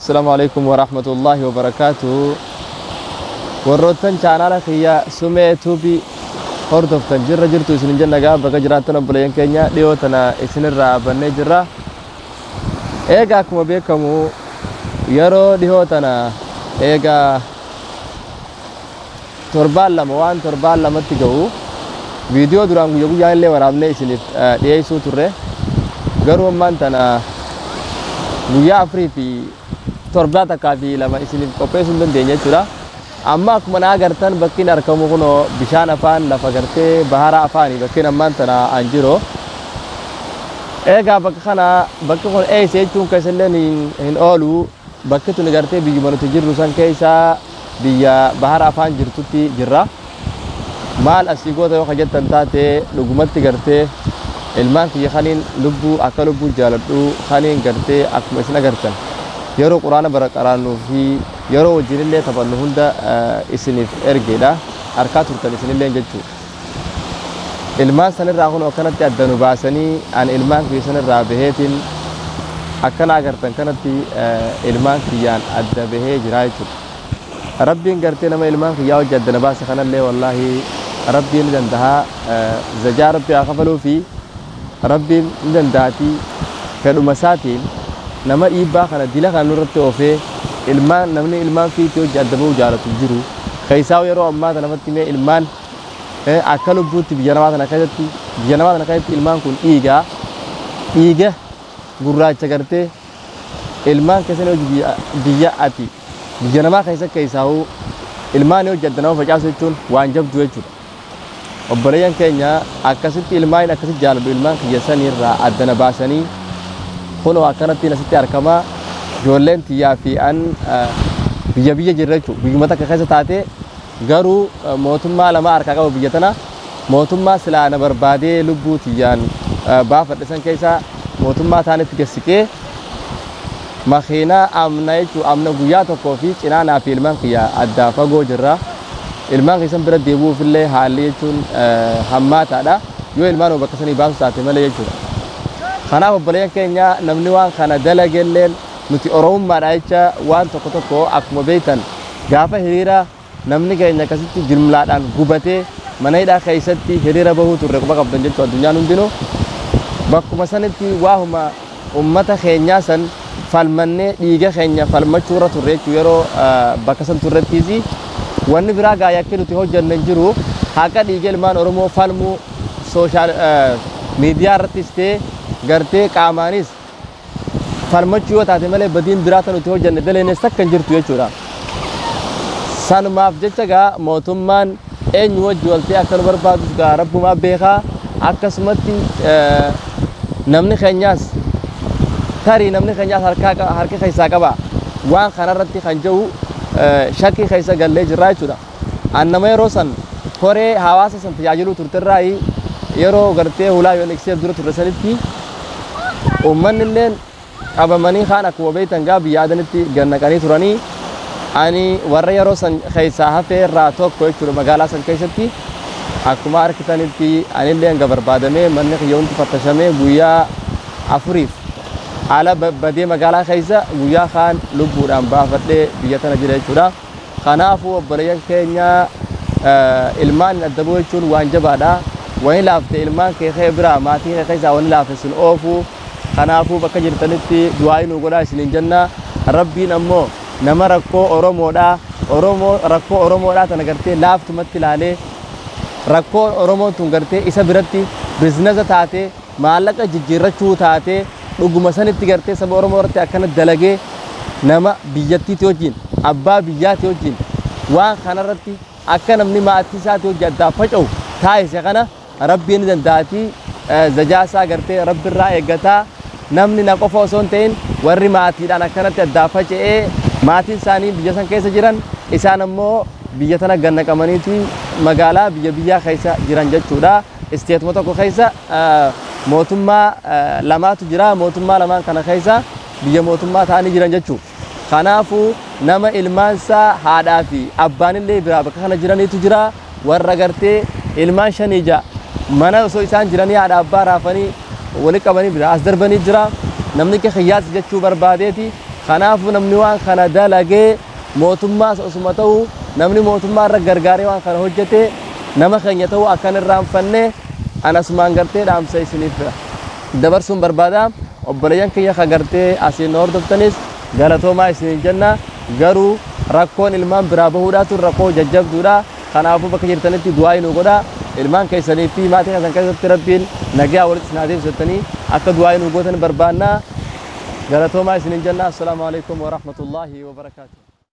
Assalamu alaikum warahmatullahi wabarakatuh. Warroottan chaanaala kiyya Sumee Tuubii hordoftan jirra jirtu isin jenna gaa bakka jiraattan obboleeyyan keenya dhiyoo tana isinirraa bannee jirra. Egaa akkuma beekamu yeroo dhihoo tana egaa torbaan lama waan torbaan lamatti ga'u viidiyoo duraan guyya guyyaan illee waraabnee isiniif dhiyeessuu turre, garuu ammaan tana guyyaa 4 fi torbaa takkaa fi lama isiniif qopheessuu hin dandeenye jechuudha. Amma akkuma na agartan bakkiin argamu kunoo bishaan afaan lafa gartee bahara afaanii bakkiin ammaan tana an jiru. Egaa bakka kana bakki kun eessa jechuun keessallee hin oolu, bakki tuni gartee biyyuma nuti jirru san keessa biyya bahara afaan jirtutti jirra. Maal asii goota yoo jettan taate dhugumatti gartee ilmaan kiyya kaniin lubbuu akka lubbuu jaaladhu kaniin gartee akkuma isin agartan yeroo quraana bara qaraannuu fi yeroo wajjinillee taphannu hunda isiniif ergeedha harkaa turtan isinillee jechuudha. Ilmaan sanirraa kun akkanatti adda nu baasanii an ilmaan kiyya sanirraa baheetiin akkana agartan kanatti ilmaan kiyyaan adda bahee jira jechuudha. Rabbiin gartee nama ilmaan kiyyaa hojii adda na baase kanallee wallaahi Rabbiin ni danda'a, zajaa Rabbi haa kafaluu fi Rabbiin ni danda'atii fedhuma isaatiin nama dhiibbaa kana dila kana nurratti oofee ilmaan namni ilmaan fiitii hojii adda bahuu jaalatu jiru. Keessaa yeroo ammaa tana namatti mee ilmaan akka lubbuutti biyya namaa tana keessatti biyya namaa tana keessatti ilmaan kun dhiigaa dhiiga gurraacha gartee ilmaan keessan hojii biyya ati biyya namaa keessa keessaa'uu ilmaan hojii adda nama facaasu jechuun waan jabdu jechuudha. Obboleeyyan keenya akkasitti ilmaan akkasitti jaaladhu ilmaan kiyya saniirraa adda na baasanii kunoo akkanatti asitti argamaa ijoolleen tiyyaa fi an biyya biyya jirra jechuudha. Biyyuma takka keessa taatee garuu mootummaa lama harkaa qaba biyya tana, mootummaa silaa na barbaadee lubbuu tiyyaan baafadhe san keessa mootummaa taanitti gessiqee makiinaa amna jechuudha. Amna guyyaa tokkoo fi cinaa naa fi ilmaan kiyya addaa fagoo jirra. Ilmaan keessan bira deebi'uuf illee haalli jechuun hammaataadha. Yoo ilmaan bakka sanii baasu taate malee jechuudha. Kanaaf obboleeyyan keenya namni waan kana dalagelleen nuti Oromummaadha jecha waan tokko tokko akkuma beektan gaafa hiriira namni keenya akkasitti jumlaadhaan gubatee mana hidhaa keessatti hiriira bahuu turre quba qabdan jechuudha. Addunyaan hundinuu bakkuma sanitti waahuma ummata keenyaa san falmannee dhiiga keenya falmachuu irra turre jechuudha. Yeroo bakka san turrettiis wanni biraa gaa yakki nuti hojjanne hin jiru, haqa dhiiga ilmaan Oromoo falmuu sooshaal miidiyaa irrattis ta'e gartee qaamaanis falmachuu yoo taate malee badiin biraa tan nuti hojjanne daleenes takka hin jirtu jechuudha. Sanumaaf jecha gaa mootummaan eenyu wajji waltee akka nu barbaadus gaa rabbumaa beekaa, akkasumatti namni keenyaas tarii namni keenyaas harka keessaa qaba waan kanarratti kan jiru shakkii keessa gallee jirra jechuudha. An nama yeroo san koree hawaasa san tajaajiluu turterraa yeroo gartee hulaa yoon ikseef dura turre sanitti uummanni illeen qabamanii kaan akkuma beektan gaa biyya adanitti gannaqanii turanii ani warra yeroo san keessaa hafee irraa tokko jechuudha. Magaalaa san keessatti akkuma argitanitti anillee hanga barbaadamee manni kiyya hundi fattashamee guyyaa 4 ala badee magaalaa keessa guyyaa kaan lubbuudhaan baafadhee biyya tana jira jechuudha. Kanaafuu obboleeyyan keenya ilmaan adda bahuu jechuun waan jabaadha. Wani laafte ilmaan kee kee biraa maatii kee keessaa wani laafte sun oofuu. Kanaafuu bakka jirtanitti du'aa nu godhaa isiniin jenna. Rabbiin ammoo nama rakkoo Oromoodhaa Oromoo rakkoo Oromoodhaa tana gartee laaftumatti ilaalee rakkoo Oromoon tun gartee isa biratti biizinasa taatee maallaqa jijjiirrachuu taatee dhuguma sanitti gartee saba Oromoo irratti akkana dalagee nama biyyattiiti wajjin abbaa biyyaati wajjin waan kanarratti akka namni maatii isaati wajjin addaa faca'u taasise kana Rabbiin ni danda'atii zajaa isaa gartee Rabbirraa eeggataa. Namni na qofa osoo hin ta'in warri maatiidhaan akkanatti addaa faca'ee maatiin isaanii biyya san keessa jiran isaan ammoo biyya tana gannaqamaniiti magaalaa biyya biyyaa keessa jiran jechuudha. Isteetuma tokko keessa mootummaa lamaatu jira, mootummaa lamaan kana keessa biyya mootummaa ta'anii jiran jechuudha. Kanaafuu nama ilmaansaa haadhaa fi abbaanillee biraa bakka kana jiraniitu jira. Warra gartee ilmaan 5 6 mana osoo isaan jiranii haadha abbaa raafanii walitti qabanii biraa as darbanii jira. Namni kiyyaas jechuu barbaadeeti. Kanaafuu namni waan kana dalagee mootummaas osuma ta'u, namni mootummaa irra gargaaree waan kana hojjete nama keenya ta'uu akkan irraanfanne anasumaan gartee dhaamsa isiniif dabarsuun barbaada. Obboleeyyan kiyya ka gartee asiin hordoftanis galatoomaa isiniin jenna. Garuu rakkoon ilmaan biraa bahuudhaatu rakkoo jajjabduudha. Kanaafuu bakka jirtanitti du'aa nu godha. Ilmaan keessanii fi maatii keessan keessatti Rabbiin nagaa walitti isin haa deebisattanii akka du'aa nu gootan barbaanna. Galatoomaa isiniin jenna. Assalaamu alaikum warahmatullaahi wabarakaatuh.